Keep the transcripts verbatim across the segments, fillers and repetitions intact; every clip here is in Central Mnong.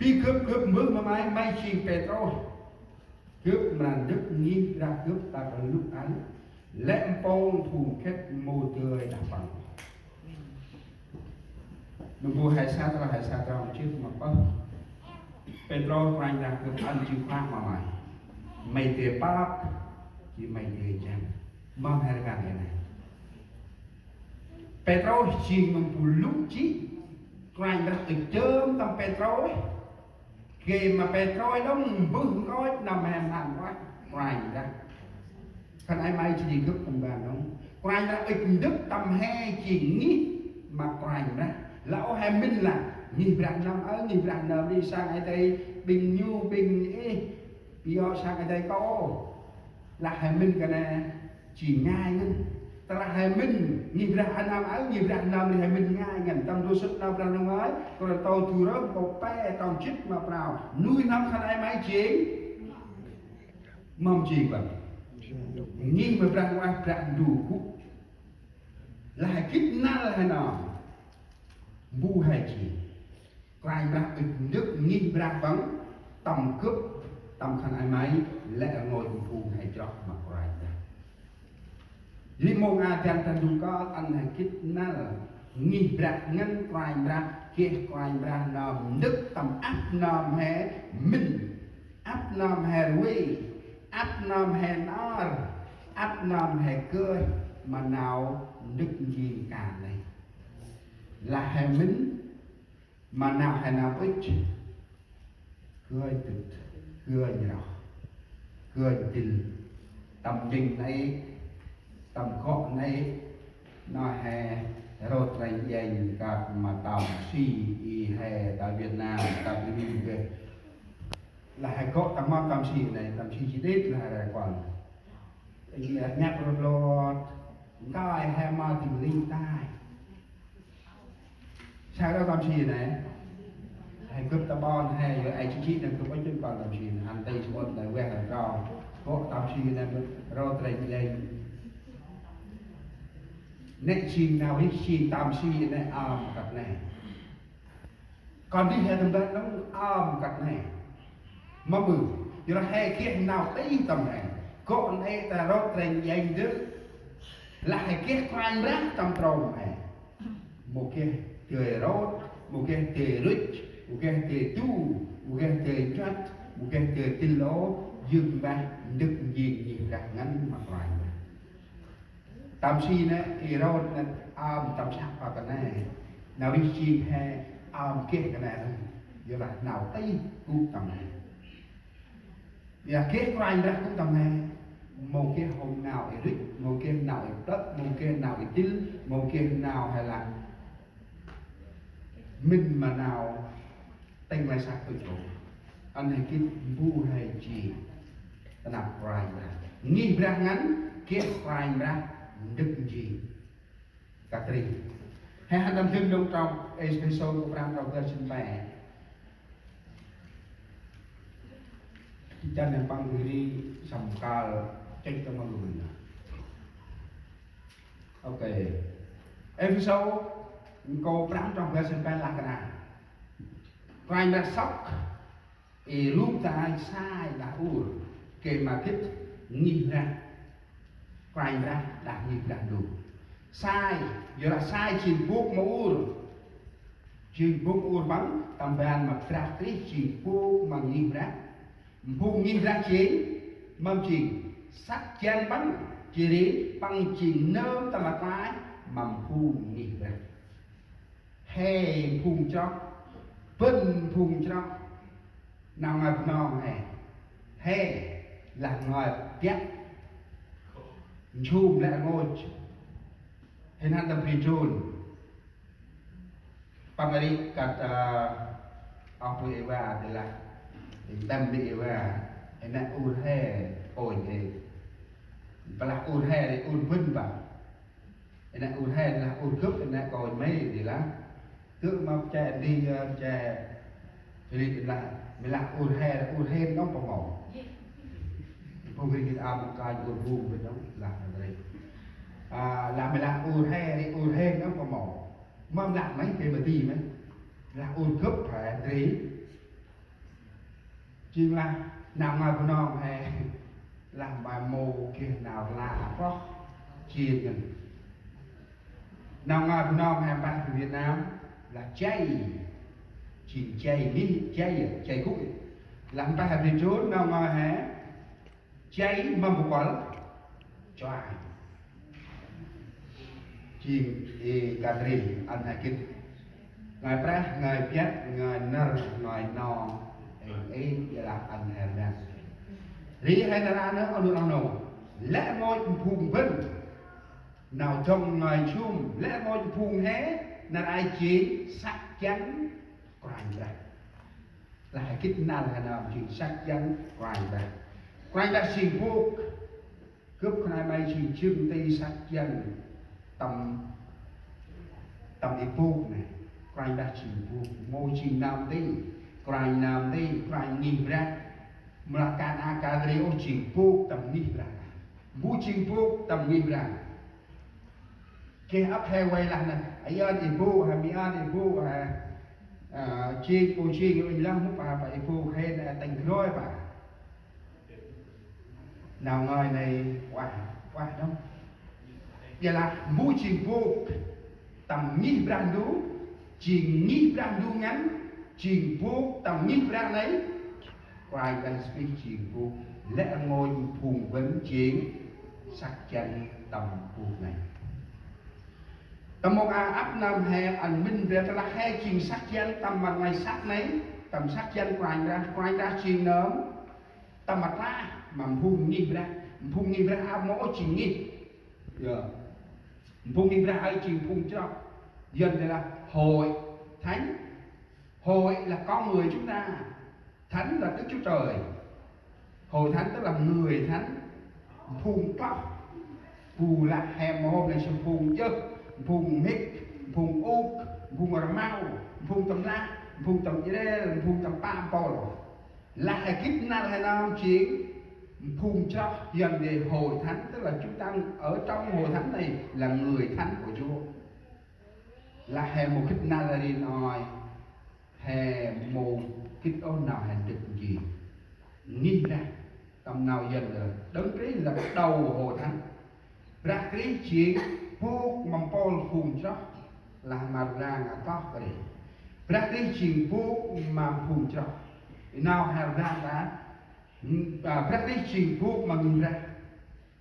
Bi gâp, gâp mbơh ma may, may jêng Pêtrôs. Gâp mra ndâk ngih Brah gâp ta kalŭk ăn, lĕ mpông phung khât mâu dơi đah păng. Nơm bu he sat rah, he sat rah jêh ma pơh. Pêtrôs, Kôranh Brah gâp ăn jêng khoa ma may. May dơi pap, jêh may dơi jan. Mâm he rkăng nây. Pêtrôs jêng nơm bu lŭ jêh. Kôranh Brah ŭch dơm tâm Pêtrôs. Gay ma Pêtrôs đŏng mbơh nkoch nơm he mhan ueh Kôranh Brah. Khân ay may jêh ri gâp tâm ban đŏng. Kôranh Brah ŭch ndâk tâm he jêng ngih ma Kôranh Brah. Lah ôh he mĭn lah ngih Brah nơm aơ, ngih Brah nơm ri, sang ay dơi ƀĭng ñu, ƀĭng ih, ƀiă sang ay dơi kâo. Lah he mĭn kơt nây jêng ngai ngăn. Tơlah he mĭn ngih Brah a nơm aơ, ngih Brah nơm ri he mĭn ngai ngăn. Tâm ndô sŭt Nau Brah Ndu Ngơi, Kôrantô du rơh, nkô̆ pe, trong jât ma prao. Nuih n'hâm khân ay may jêng? Mâm jêng bân. Ngih ma Brah Ndu, Brah Ndu gŭ. Lah he gĭt năl he nơm. Mbu he jêng. Kôranh Brah ŭch ndâk ngih Brah păng tâm gâp, tâm khân ay may, lĕ rngôch phung he chroh ma Kôranh Brah. Ri mông aơ dăn ta ndŭng kơt ăn he gĭt năl ngih Brah ngăn Kôranh Brah, geh Kôranh Brah nơm ndâk tâm ăp nơm he mĭn, ăp nơm he rvê, ăp nơm he nơr, ăp nơm he gơih ma nau ndâk njêng kan nây. Lah he mĭn ma nau he nau ŭch, gơnh dŭt, gơnh roh, gơnh dĭl. Tâm njêng nây, tâm gŏ nây, nau he rôt rêng jêng kơt ma tâm si i he ta Việt Nam, ta Ri Ming geh. Lah he gŏ tâm mâm tâm si nây, tâm si jê̆ đêt lah he rê kuăl. Ih nhăp rôt rôt, nkai he ma dĭng ling tay. Sa rô tâm si nây. He gâp ta ƀon he, yor ay jêh jêh nây gâp ŭch ƀon tâm si nây. Hăn tây sơmŭt nây weh nây rô. Gŏ tâm si nây rôt rêng jêng. Nê jêng nau rêh jêng tâm si nây, ơm kơt nây. Kon rêh he tâm ban nơm ơm kơt nây. Mâm ƀư, yor he geh nau tih tâm he. Gŏ nê ta rôt rêng jêng dơh. Lah he geh Kôranh Brah tâm trôm he. Mâu geh dơi rôt, mâu geh dơi rŭch, mâu geh dơi du, mâu geh dơi nchuăt, mâu geh dơi dĭl ôh, yơk mbah ndâk njêng ngih Brah ngăn ma Kôranh Brah. Tâm si nê, i rôt nê, ơm tâm săk pa kơt nê. Nau rêh jêng he, ơm geh kơt nê. Yorlah nau tih gŭ tâm he. Yor geh Kôranh Brah gŭ tâm he. Mâu geh hôm nau i rŭch, mâu geh nau i plơ̆, mâu geh nau i dĭl, mâu geh nau he lah mĭn ma nau tĭng lĕ săk tŭ chô. Ăn he gĭt mbu he jêng ta năp Kôranh Brah. Ngih Brah ngăn, geh Kôranh Brah ndâk njêng. Kăt ri. He hăn tâm dâng đŏng trong Êphêsô nkô̆ prăm trong bar jât pe. Jêh ri păng ri săm kăl chêk tâm mâm lu nê. Ôkê. Êphêsô nkô̆ prăm trong bar jât pe lah kơt nê. Kôranh Brah sŏk i rŭp tay sai đah ur, gay ma gĭt ngih Brah. Kôranh Brah đah ngih Brah Ndu. Sai, yorlah sai jêng bôk ma ur. Jêng bôk ur păng, tâm ban ma Brah Krist jêng bôk ma ngih Brah. Phung ngih Brah jêng, mâm jêng, săk jăn păng, jêh ri păng jêng nơm tâm rklaih ma phung ngih Brah. He phung chroh, bân phung chroh, nau ngơi Bunong he. He lah ngơi biăk, nsum lĕ rngôch. Hên hăn tâm bri jun. Păng ri kăt, ơ, oh bu Êwa tê lah. Tâm bri Êwa. Ê nê ur he, ôi ê. Păng lah ur he ri ur bân păng. Ê nê ur he lah ur gâp, ê nê kônh may di lah. Gâp ma che di, ơ, che. Philip lah, may lah ur he, ur hên nông păng mâu. Phung ri gĭt am kanh ur bu gĭt nông, lah ma ri. A, lah may lah ur he, ri ur hên nông păng mâu. Mâm lah may, kê ma di may. Lah ur gâp he, ri. Jêng lah nau ngơi Bunong he, lah ma mâu geh nau lah roh jêng ngăn. Nau ngơi Bunong he mbah Việt Nam lah jay. Jêng jay nih, jay, jay gŭ. Lah mbah Việt Nam nau ngơi he jay mâm bu kuăl chuai. Jêng i kadri ăn he gĭt. Ngơi prah, ngơi biăt, ngơi năr, ngơi nong. Ê, ê, jêh lah ăn he năr. Ri he năr ăn nơ, ônŭn ônŭn. Lĕ ngôch phung bân. Nau dŏng ngơi jum. Lĕ ngôch phung he. Năr ai jêng săk jăn Kôranh Brah. Lah he gĭt năl he nơm jêng săk jăn Kôranh Brah. Kôranh Brah jêng bôk. Gâp khân may jêng jâng ti săk jăn tâm, tâm i bôk nê. Kôranh Brah jêng bôk. Mâu jêng nơm ti. Kôranh nơm ti, Kôranh ngih Brah. Mra kan a kan rê ôh jêng bôk tâm ngih Brah. Mbu jêng bôk tâm ngih Brah. Geh ăp he vay lah nê, a yơn i bôk, he mi yơn i bôk, he, a, jêng, bôk jêng, ơ, i lah mŭk, pa, pa i bôk, he nê, tâng gloi, pa. Nau ngơi nê, uah, uah đŏng. Jêh lah, mbu jêng bôk, tâm ngih Brah Ndu, jêng ngih Brah Ndu ngăn, jêng bôk, tâm ngih Brah nê, Kôranh Brah Yêsu Krist jêng bôk, lĕ rngôch phung bân jêng săk jăn tâm bôk nây. Tâm mông a ăp nơm he ăn mĭn Brah tơlah he jêng săk jăn tâm măt ngai săk nây, tâm săk jăn Kôranh Brah, Kôranh Brah jêng nơm, tâm măt lah, ma phung ngih Brah, phung ngih Brah ăp mâu ôh jêng ngih. Yơ. Phung ngih Brah ơi jêng phung chroh. Yơn tơlah hội thánh, hội là con người chúng ta. Thánh là Đức Chúa Trời. Hội thánh tức là người thánh. Phung kloh. Bu lah he mhôm nê sĭn phung jơh, phung mhĭk, phung ôk, phung rmao, phung tâm lah, phung tâm jrel, phung tâm pă mpôl. Lah he gĭt năl he nơm jêng phung chroh, yơn nê hội thánh tức là chúng ta ở trong hội thánh này là người thánh của Chúa. Lah he mâu gĭt năl ri nơm, he mâu gĭt ôh nau he dâk njêng. Ngih Brah, tâm nau yơn lơ, Đấng Christ là đầu hội thánh. Brah Krist jêng bôk ma mpôl phung chroh, lah ma rlang a kloh kơt ri. Brah Krist jêng bôk ma phung chroh. Nau he rlang ta, a, Brah Krist jêng bôk ma ngih Brah.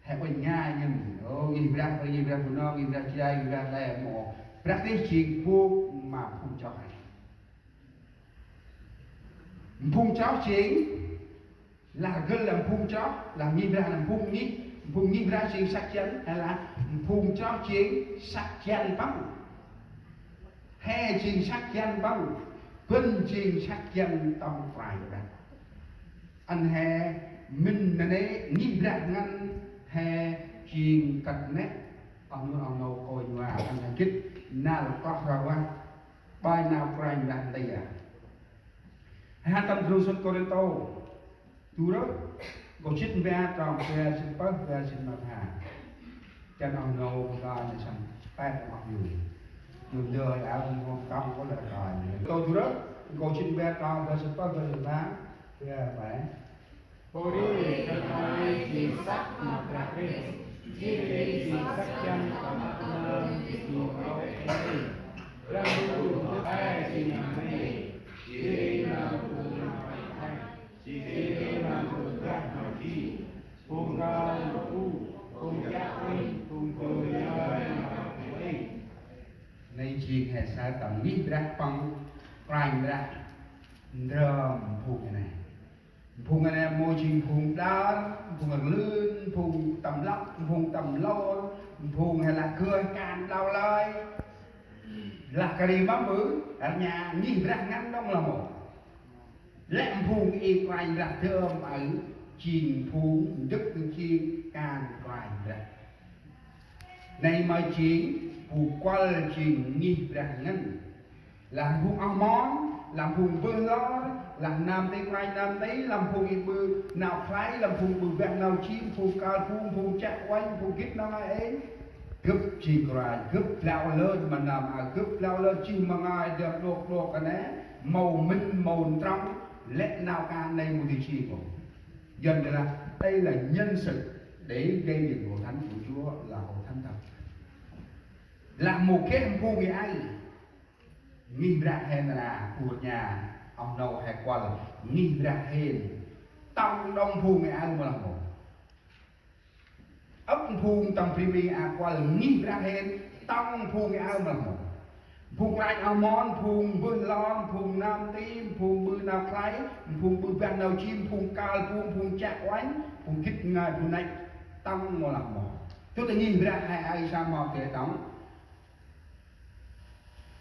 He uănh ngai ngăn. Ô, ngih Brah, ngih Brah Bunong, ngih Brah Jrai, ngih Brah Lê, mâu. Brah Krist jêng bôk ma phung chroh. Phung chroh jêng, lah gâl lah phung chroh, lah ngih Brah lah phung ngih, phung ngih Brah jêng săk jăn, lah phung chroh jêng săk jăn păng. He jêng săk jăn păng, bân jêng săk jăn tâm Kôranh Brah. Ăn he mĭn nanê̆ ngih Brah ngăn he jêng kăt nĕ, oh nô, oh nô, kônh va, ăn he gĭt năl kloh rau vah, bai nau Kôranh Brah nti a. He hăn tâm ndrôm sŭt Kôrintô, du rơh, nkô̆ jât ma bar, trong bar jât pơh, bar jât ma pham. Jăn oh nô, bu ta nê săm pet oh nô. Nô ndơ ao, nô tông kô̆ lĕ rkoi. Tô du rơh, nkô̆ jât ma bar, trong bar jât pơh, bar jât ma pham. Bar pơh. Pô ri khân ay jêng săk ma Brah Krist, jêh ri jêng săk jăn tâm nơm jêng kô̆ ri. Brah Ndu ndơ ay jêng nau nê, jêh ri nau bu nau ay thay, jêh ri nau bu brah nau ji, phung nau nau bu, phung yak uănh, phung kô̆ ri nau bu ê. Nê jêng he say tâm ngih Brah păng, Kôranh Brah ndrơm phung nê. Phung nê mâu jêng phung đar, phung rlưn, phung tâm lăp, phung tâm lôn, phung he lah gơh kan đao lơi. Lah kơt ri mâm ƀư, rnha ngih Brah ngăn đŏng lah mâu. Lĕ phung i Kôranh Brah dơm aơ, jêng phung ndâk jêng kan Kôranh Brah. Nê ma jêng, bu kuăl jêng ngih Brah ngăn. Lah phung oh mon, lah phung bơh lor, lah nơm ti kôranh nơm ti, lah phung i ƀư nau khlay, lah phung ƀư vah nau jêng, phung kơl phung, phung chiă uănh, phung gĭt nau ngơi êng. Gâp jêng kôranh, gâp blao lơn ma nơm a, gâp blao lơn jêh ma ngơi dơm đôk đôk kơt nê, mâu mĭn mâu ntrŏng, Lĕ nau kan nây mâu di si mâu. Dần ra là đây là nhân sự để gây dựng hội thánh của Chúa là hội thánh thật. Lah mâu geh phung ngai aơ ngih Brah hên, na ur nha, oh nô he kuăl ngih Brah hên. Tŏng đŏng phung ngai aơ mâu lah mâu. Âk phung tâm bri mi a kuăl ngih Brah hên, tŏng phung ngai aơ mâu lah mâu. Phung ranh oh mon, phung mbơh lon, phung nơm ti, phung mbơh nau khlay, phung mbơh bah nau jim, phung kal, phung, phung chă uănh, phung gĭt ngai, phung năch, tŏng mâu lah mâu. Tŭ ta ngih Brah he aơ sa mâu te tŏng.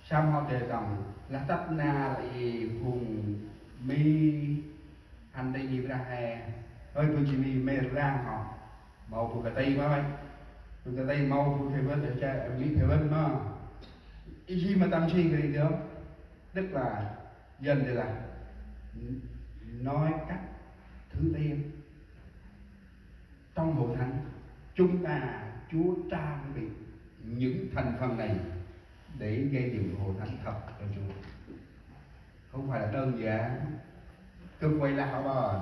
Sa mâu te tŏng, lah tât nar i phung mi hăn tê ngih Brah he. Hơi phung ji mi mê rang hŏ. Mâu phung kơ tây mâu. Phung kơ tây mâu phung kơ vơt, cha, mi kơ vơt mâu. I ji ma tâm si kơ ri dơm. Tức là dần thì là nói cách thứ tiếng. Trong hội thánh, chúng ta Chúa trang bị những thành phần này để gây dựng hội thánh thật cho Chúa. Không phải là đơn giản. Kơ quay là hả bà?